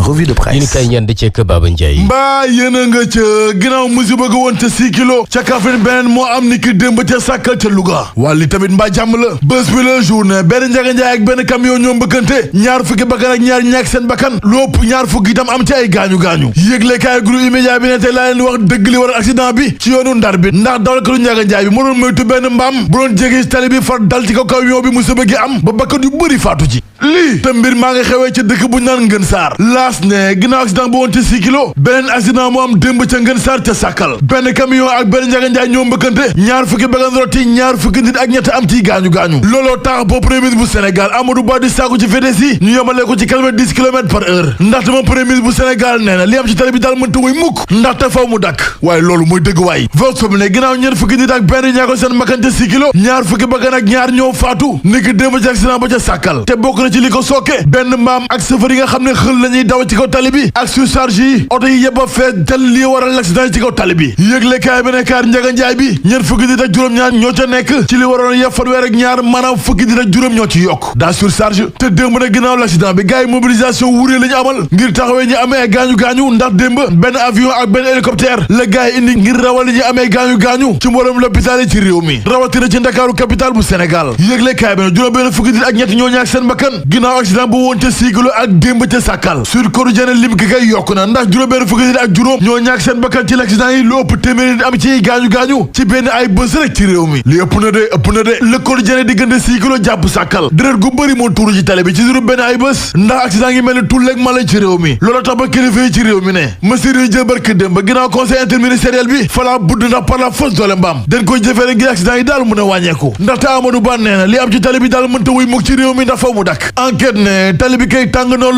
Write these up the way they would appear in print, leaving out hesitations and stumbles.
revue de presse. yéen kay ñaan di ceek Baba Ndiaye. mbaa yéen a nga ca ginnaaw musiba ga woon te 6 kilos ca Kaffrine beneen moo am ni ki démb ca Sàkkal ca Louga wàlli tamit mbaa jàmm la bés bi la journée benn Njaga Njaay ak benn camion ñoom mbëkkante ñaar fukki bakkan ak ñaar ñàkk seen bakkan lu ëpp ñaar fukki itam am ci ay gaañu-gaañu yëgle kaay groupe immédiat bi ne tey laa leen wax dëgg li waral accident bi ci yoonu Ndar bi ndax dawalkatu Njaga Njaay bi mënoon moytu benn mbaam bu doon jege tali bi far dal ci kaw camion bi musiba gi am ba bakkan yu bëri faatu ci lii te mbir maa ngi xewee ca dëkk bu ñu naan Ngën Saar laas ne ginnaaw accident bu woon ci 6 kilos beneen accident moo am démb ca Ngën Saar ca Sàkkal benn camion ak benn Njaga Njaay ñoo mbëkkante ñaar fukki bakkan roti ñaar fukki nit ak ñett am ci gaañu-gaañu looloo tax ba premier ministre bu Sénégal Amadou Ba di sàkku ci VDC yi ñu yemale ko ci kilomètre 10 kilomètres par heure ndaxte moom premier ministre bu Sénégal nee na li am ci tali bi daal mënta wuy mukk ndaxte faw mu dakk waaye loolu mooy dëgg waay vox bi ne ginnaaw ñeent fukki nit ak benn ñaa ko seen bakkan ca 6 kilos ñaar fukki bakkan ak ñaar ñoo faatu niki démb ci accident ba ca Sàkkal te bokk na ci li ko sooke benn mbaam ak chauffeur yi nga xam ne xël la ñuy daw ci kaw tali bi ak surcharge yi oto yi yëpp a fees tel lii waral l'accident yi ci kaw tali bi yëgle kaay bi ne kaar Njaga Njaay bi ñeent fukki nit ak juróom-ñaar ñoo ca nekk ci li waroon yëpp fanweer ak ñaar maanaam fukki nit ak juróom ñoo ci yokk daa surcharge te démb na ginnaaw l'accident bi gars yi mobilisation wurée la ñu amal ngir taxawee ñi amee gaañu-gaañu ndax démb benn avion ak benn hélicoptère la gars yi indi ngir rawali ñi amee gaañu-gaañu ci mboolem l'hôpital yi ci réew mi rawatina ci Ndakaaru capitale bu Sénégal yëgle kaay bi ne juróom benn fukki nit ak ñett ñoo ñàkk seen bakkan ginnaaw accident bu woon ca Siglo ak démb ca Sàkkal sur Quotidien lim ki kay yokku na ndax juróom benn fukki nit ak juróom ñoo ñàkk seen bakkan ci l'accident yi lu ëpp téeméeri nit am ci gaañu-gaañu ci benn ay bés rek ci réew mi li ëpp na de le Quotidien diggante Siglo jàpp Sàkkal deret gu bëri moo tuuru ci tali bi ci juróom benn ay bés ndax accident ngi mel ni tulleeg mala ci réew mi loolu tax ba kilifa yi ci réew mi ne mesures yi jël barki démb ba ginnaaw conseil interministériel bi falaa budd ndax par la force doole mbaam dañ koy jëfee rek ngir accident yi daal mën a wàññeeku ndaxte Amadou Ba nee na li am ci tali bi daal mënta wuy mukk ci réew mi ndax faw mu dakk enquête ne tali bi kay tàng na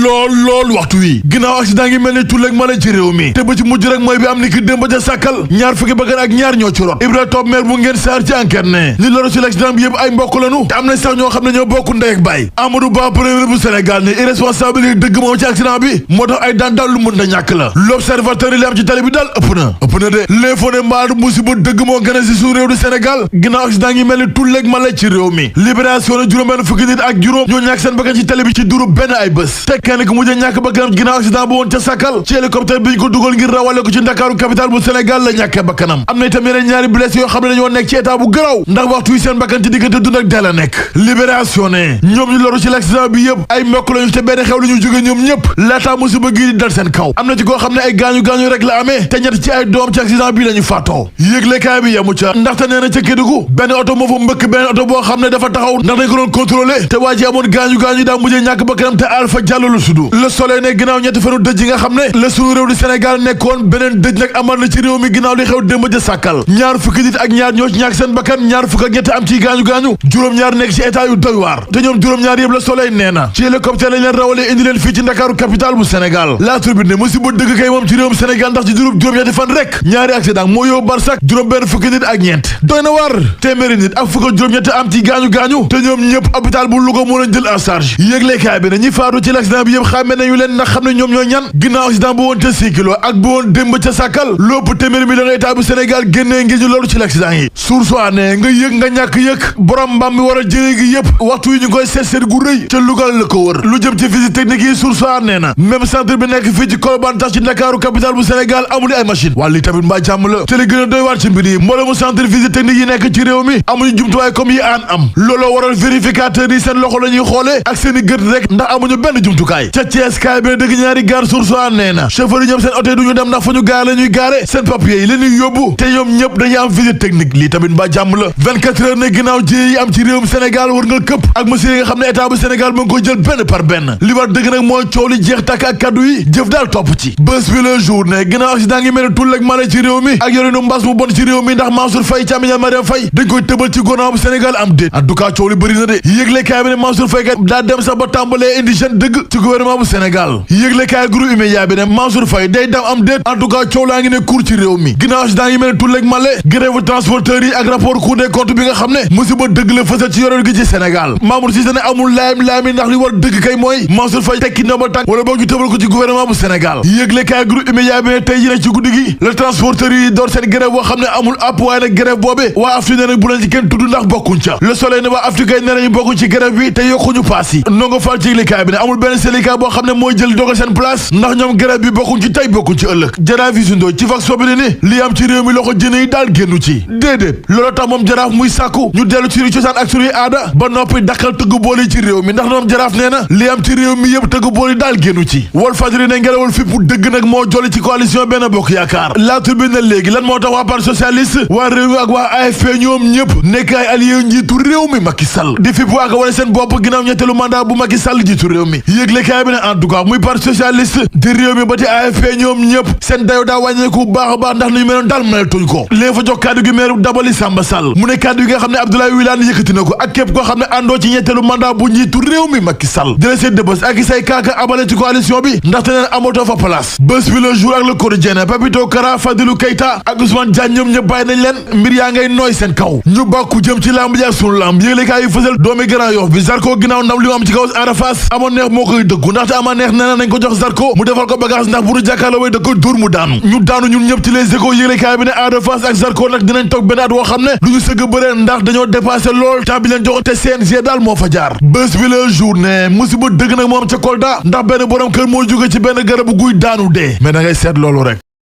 lool waxtu wi ginnaaw accident ngi mel ni tulleeg mala ci réew mi te ba ci mujj rek mooy bi am ni ki démb ca Sàkkal ñaar fukki bakkan ak ñaar ñoo ci rot Ibra Top maire bu Ngën Saar ci enquête ne li loru ci l'accident bi yëpp ay mbokk lañu te am na sax ñoo xam ne ñoo bokk ndey ak baay Amadou Ba premier bu Sénégal ne irresponsabilité dëgg moom ci accident bi moo tax ay daan daal lu mën na ñàkk la l'observateur yi li am ci tali bi daal ëpp na de l'info ne mbaadu musiba dëgg moo gën a si suñu réew du Sénégal ginnaaw accident ngi mel ni tulleeg mala ci réew mi libération ne juróom benn fukki nit ak juróom ñoo ñàkk seen bakkan ci tali bi ci duru benn ay bés te kenn ku mujjee ñàkk bakkanam ginnaaw accident bu woon ca Sàkkal ci hélicoptère bi ñu ko dugal ngir rawale ko ci Ndakaaru capitale bu Sénégal la ñàkkee bakkanam am na itam yeneen ñaari blessé yoo xam ne dañoo nekk ci état bu garaw ndax waxtu yi seen bakkan ci diggante dund ak dee la nekk libération ne ñoom ñu loru ci l'accident bi yëpp ay mbokk lañu te benn xew la ñu jóge ñoom ñëpp laataa musiba gi di dal seen kaw am na ci koo xam ne ay gaañu-gaañu rek la amee te ñett ci ay doom ci accident bi la ñu faatoo yëglekaay bi yamu ca ndaxte nee na ca Kédougou benn oto moo fa mbëkk benn oto boo xam ne dafa taxaw ndax dañ ko doon contrôlé te waa ji amoon gaañu-gaañu daa mujjee ñàkk bakkanam te Alpha Diallo la sudu Le Soleil ne ginnaaw ñetti fanu dëj yi nga xam ne la suñu réew di Sénégal nekkoon beneen dëj nag amal na ci réew mi ginnaaw li xew démb ca Sàkkal ñaar fukki nit ak ñaar ñoo ci ñàkk seen bakkan ñaar fukk ak ñett am ci gaañu-gaañu juróom-ñaar nekk ci état yu doy waar te ñoom juróom-ñaar yëpp Le Soleil nee na ci hélicoptère lañ leen rawalee indi leen fii ci Ndakaaru capitale bu Sénégal La Tribune ne musiba dëgg kay moom ci réewum Sénégal ndax ci juróom-ñetti fan rek ñaari accident moo yóbbu Barsak juróom benn fukki nit ak ñeent doy na war téeméeri nit ak fukk ak juróom-ñett am ci gaañu-gaañu te ñoom ñëpp hôpital bu Louga moo leen jël en charge yëglekaay bi ne ñi faatu ci l'accident bi yëpp xàmme nañu leen ndax xam ne ñoom ñoo ñan ginnaaw accident bu woon ca 6 kilos ak bu woon démb ca Sàkkal lépp téeméeri million état bu Sénégal génnee ngir ñu loolu ci l'accident yi source ne nga yëg nga ñàkk yëg borom mbaam mi war a jëlee gi yëpp waxtu yi ñu koy seet gu rëy ca Louga la ko wër lu jëm ci visite technique yi source nee na même centre bi nekk fii ci Colobane tax ci Ndakaaru capitale bu Sénégal amul ay machine wàlli tamit mbaa jàmm la te li gën a doy waar ci mbir yi mboolemu centre visite technique yi nekk ci réew mi amuñu jumtuwaay comme yi am looloo waral vérificateur yi seen loxo la ñuy xoolee ak seen i gët rek ndax amuñu benn jumtukaay ca Thiès kaay bi ne dëgg ñaari gaar source nee na chauffeur yi ñoom seen oto yi duñu dem ndax fa ñu gaar la ñuy gaare seen papier yi la ñuy yóbbu te ñoom ñëpp dañuy am visite technique lii tamit mbaa jàmm la 24 heures ne ginnaaw jiyee yi am ci réewum Sénégal war nga këpp ak mesures yi nga xam ne état bu Sénégal mu ngi koy jël benn par benn li war dëgg nag mooy coow li jeex tàkk ak kaddu yi jëf daal topp ci bés bi le jour ne ginnaaw accident ngi mel ne tull ak mala ci réew mi ak yorinu mbas mu bon ci réew mi ndax Mansour Faye càmmiñal Mariam Faye dañ koy tëbal ci gouvernement bu Sénégal am déet en tout cas coow li bëri na de yëglekaay bi ne Mansour Faye kat daa dem sax ba tàmbalee indi jeune dëgg ci gouvernement bu Sénégal yëglekaay groupe immédiat bi ne Mansour Faye day dem am déet en tout cas coow laa ngi ne cour ci réew mi ginnaaw accident ngi mel ne tull ak mala grève transporteurs yi ak rapport Cour des comptes bi nga xam ne musiba dëgg la fësal ci yoreel gi ci Sénégal Mamour Cissé ne amul laami ndax li war dëgg kay mooy Mansour Faye tekki na ba tànk wala boog ñu tëbal ko ci gouvernement bu Sénégal yëglekaay groupe immédiat bi ne tey ji nag ci guddi gi le transporteurs yi door seen grève boo xam ne amul app waaye nag grève boobee waa Afrique ne nag bu leen ci kenn tudd ndax bokkuñ ca Le Soleil ne waa Afrique ne nañu bokkuñ ci grève bi te yokkuñu paas yi nongo fal ci yëglekaay bi ne amul benn syndicat boo xam ne mooy jël dogal seen place ndax ñoom grève bi bokkuñ ci tey bokkuñ ci ëllëg jaraaf yi sundoo ci fax sobi ne ni li am ci réew mi loxo jëne yi daal génnu ci déedéet loolu tax moom jaraaf muy sàkku ñu dellu ci cosaan ak suñuy aada ba noppi dakkal tëgg bool yi ci réew mi ndax moom jaraaf nee na li am ci réew mi yëpp tëgg bool yi daal génnu ci Walf Fadjri ne ngelawal fippu dëgg nag moo jolli ci coalition Benno Bokk Yaakaar La Tribune ne léegi lan moo tax waa parti socialiste waa réew mi ak waa AFP ñoom ñëpp nekk ay allié njiitu réew mi Macky Sall di fippu ak wane seen bopp ginnaaw ñetteelu mandat bu Macky Sall jiitu réew mi yëglekaay bi ne en tout cas muy parti socialiste di réew mi ba ci AFP ñoom ñëpp seen dayo daa wàññeeku bu baax a baax ndax nañu meloon daal mënatuñ ko léegi fa jox kàddu gi meeru Dabali Samba Sall mu ne kàddu yi nga xam ne Abdoulaye Wilane yëkkati na ko ak képp koo xam ne àndoo ci ñetteelu mandat bu njiitu réew mi Macky Sall jëlee seen dëbës ak say kaaka abale ci coalition bi ndaxte neen amatoo fa place bés bi le jour ak le quotidien Papito Kara Fadilou Keita ak Ousmane Diagne ñoom ñëpp bàyyi nañ leen mbir yaa ngay nooy seen kaw ñu bàkku jëm ci lamb ji ak sunu lamb yëglekaay yi fësal doomi Grand Yoff bi Zarko ginnaaw ndam li mu am ci kaw Ada Fass amoon neex moo koy dëggu ndaxte ama neex nee na nañ ko jox Zarko mu defal ko bagage ndax bu ñu jàkkaarloo way da ko dóor mu daanu ñu daanu ñun ñëpp ci les échos yëglekaay bi ne Ada Fass ak Zarko nag dinañ toog benn at woo xam ne du ñu sëgg bëree ndax dañoo dépassé lool temps bi leen jox te CNG daal moo fa jaar bés bi la journée musiba dëgg nag moo am ca Kolda ndax benn borom kër moo jóge ci benn garabu guy daanu dee mais da ngay seet loolu rek